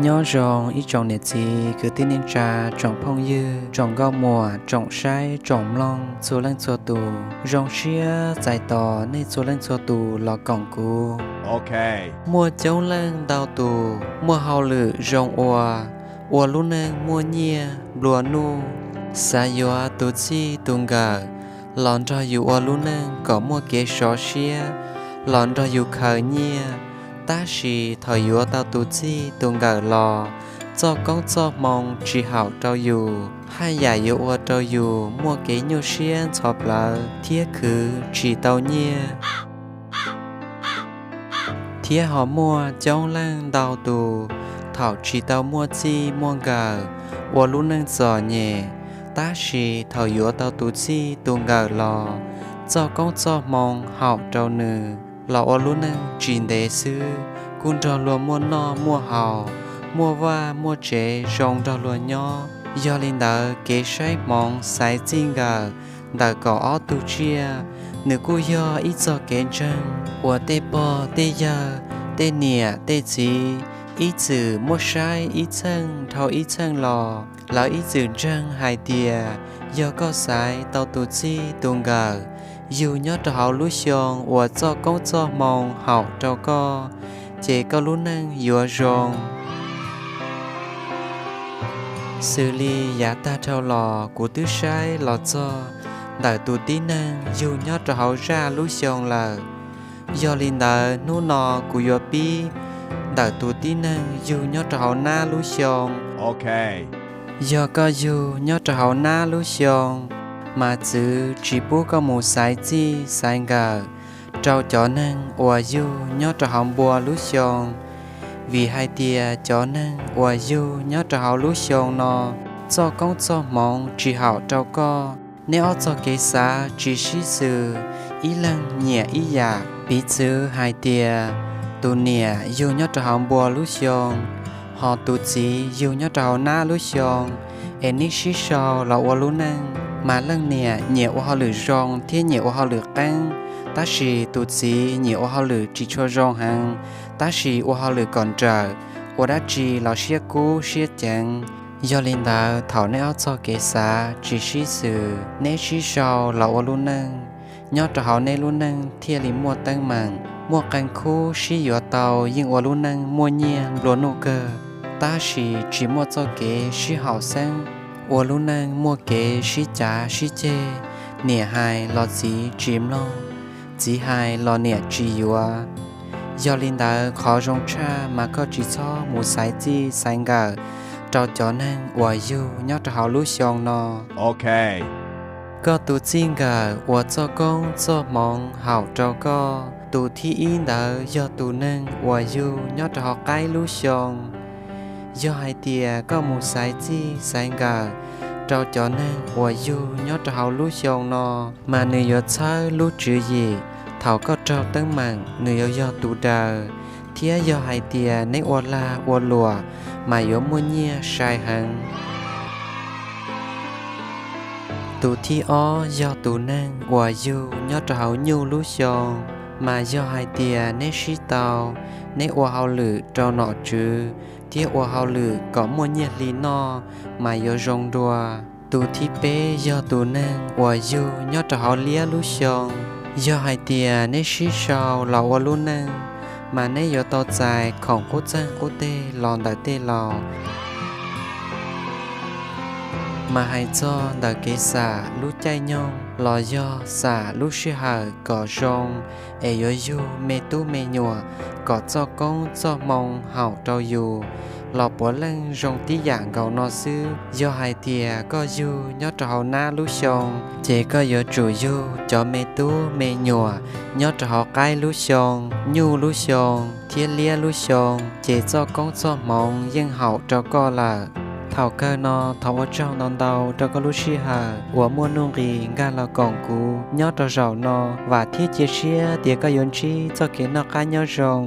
Nyob zoo ib tsoom niam txiv kwv tij neej tsa, tsoom phooj ywg, tsoom nkauj muam, tsoom saib tsoom mloog txhua leej txhua tus. Zoo siab txais tos nej txhua leej txhua tus los koom kuv. Muaj coob leej ntau tus muaj hauj lwm zoo ua, ua lub neej muaj nyiaj nplua nuj, xav yuav tus txij tus nkawm los nrog yus ua lub neej kom muaj kev sov siab, los nrog yus khaws nyiaj. Tab sis thaum yuav tau tus txij tus nkawm los, txoj koob txoj hmoo tsis haum rau yus, haj yam yuav ua rau yus muaj kev nyuaj siab ntxhov plawv thiab khwv tsis tau nyiaj. Thiab ho muaj coob leej ntau tus thaum tsis tau muaj txij muaj nkawm, ua lub neej txom nyem, tab sis thaum yuav tau tus txij tus nkawm los, txoj koob txoj hmoo haum rau nws, los ua lub neej tsis ntev xwb kuj nrog luag muaj noj muaj haus, muaj vaj muaj tsev zoo nrog luag nyob. Yog li ntawd kev saib hmoov xaiv txij nkawm ntawm kaum ob tug tsiaj, nws kuj yog ib txoj kev ntseeg uas tej pog tej yawg, tej niam tej txiv ib txwm muab saib ib txheej dhau ib txheej los, lawv ib txwm ntseeg hais tias yog koj xaiv tau tus txij tus nkawm yug nyob rau hauv lub xyoo uas txoj koob txoj hmoo haum rau koj, ces koj lub neej yuav zoo. Xws li yav tag dhau los kuv twb saib los txog ntawm tus tib neeg yug nyob rau hauv zaj lub xyoo lawm. Yog li ntawd hnub no kuv yuav pib ntawm tus tib neeg yug nyob rau hauv nab lub xyoo. Yog koj yug nyob rau hauv nab lub xyoo, mas txwv tsis pub koj mus xaiv txij xaiv nkawm rau cov neeg uas yug nyob rau hauv npua lub xyoo, vim hais tias cov neeg uas yug nyob rau hauv lub xyoo no txoj koob txoj hmoov tsis haum rau koj. Neb ob txoj kev xav tsis sib xws, ib leeg nyiam ib yam. Piv txwv hais tias tus niam yug nyob rau hauv npua lub xyoo, ho tus txiv yug nyob rau hauv nab lub xyoo, es neb sib sau los ua lub neej, mas leej niam nyiam ua hauj lwm zoo thiab nyiam ua hauj lwm qeeb, tab sis tus txiv nyiam ua hauj lwm tsis tshua zoo heev, tab sis ua hauj lwm kom nrawm, ua dab tsi los siab kub siab ceev. Yog li ntawd thaum neb ob txoj kev xav tsis sib xws, neb sib sau los ua lub neej, nyob rau hauv neb lub neej thiaj li muaj teeb meem, muaj qee khub sib yuav tau yeej ua lub neej muaj nyiaj nplua nuj kawg, tab sis tsis muaj txoj kev sib haum xeeb, ua lub neej muaj kev sib cav sib ceg, niam hais los txiv tsis mloog, txiv hais los niam tsis yuav. Yog li ntawd qhov zoo tshaj mas koj tsis txhob mus xaiv txij xaiv nkawm rau cov neeg uas yug nyob rau hauv lub xyoo no. Koj tus txij nkawm uas txoj koob txoj hmoov haum rau koj, tus thib ib ntawd yog tus neeg uas yug nyob rau hauv qaib lub xyoo. Yog hais tias koj mus xaiv txij xaiv nkawm rau cov neeg uas yug nyob rau hauv lub xyoo no, mas nws yuav txhawb lub tswv yim, thaum koj raug teeb meem nws yuav yog tus daws, thiab yog hais tias neb ua lag ua luam, mas yuav muaj nyiaj sai heev. Tus thib ob yog tus neeg uas yug nyob rau hauv nyuj lub xyoo, mas yog hais tias neb sib tau, neb ua hauj lwm rau nom tswv thiab ua hauj lwm kom muaj nyiaj hli noj, mas yuav zoo dua. Tus thib peb yog tus neeg uas yug nyob rau hauv liab lub xyoo. Yog hais tias neb sib sau los ua lub neej, mas neb yuav tau txais khoom qub txeeg qub teg los ntawm tej laus. Mas hais txog ntawm kev xam lub caij nyoog los yog xam lub sij hawm kom zoo, es yuav yug me tub me nyuam kom txoj koob txoj hmoo haum rau yus, los puav leej zoo tib yam nkaus no xwb. Yog hais tias koj yug nyob rau hauv nab lub xyoo, ces koj yuav tsum yug cov me tub me nyuam nyob rau hauv qaib lub xyoo, nyuj lub xyoo thiab liab lub xyoo, ces txoj koob txoj hmoov yeej haum rau koj lawm. Thaum kawg no thov ua tsaug ntau ntau rau koj lub sij hawm uas muaj nuj nqis nkag los koom kuv nyob rau zaum no. Vam thiab cia siab tias koj yuav ntsib txoj kev noj qab nyob zoo.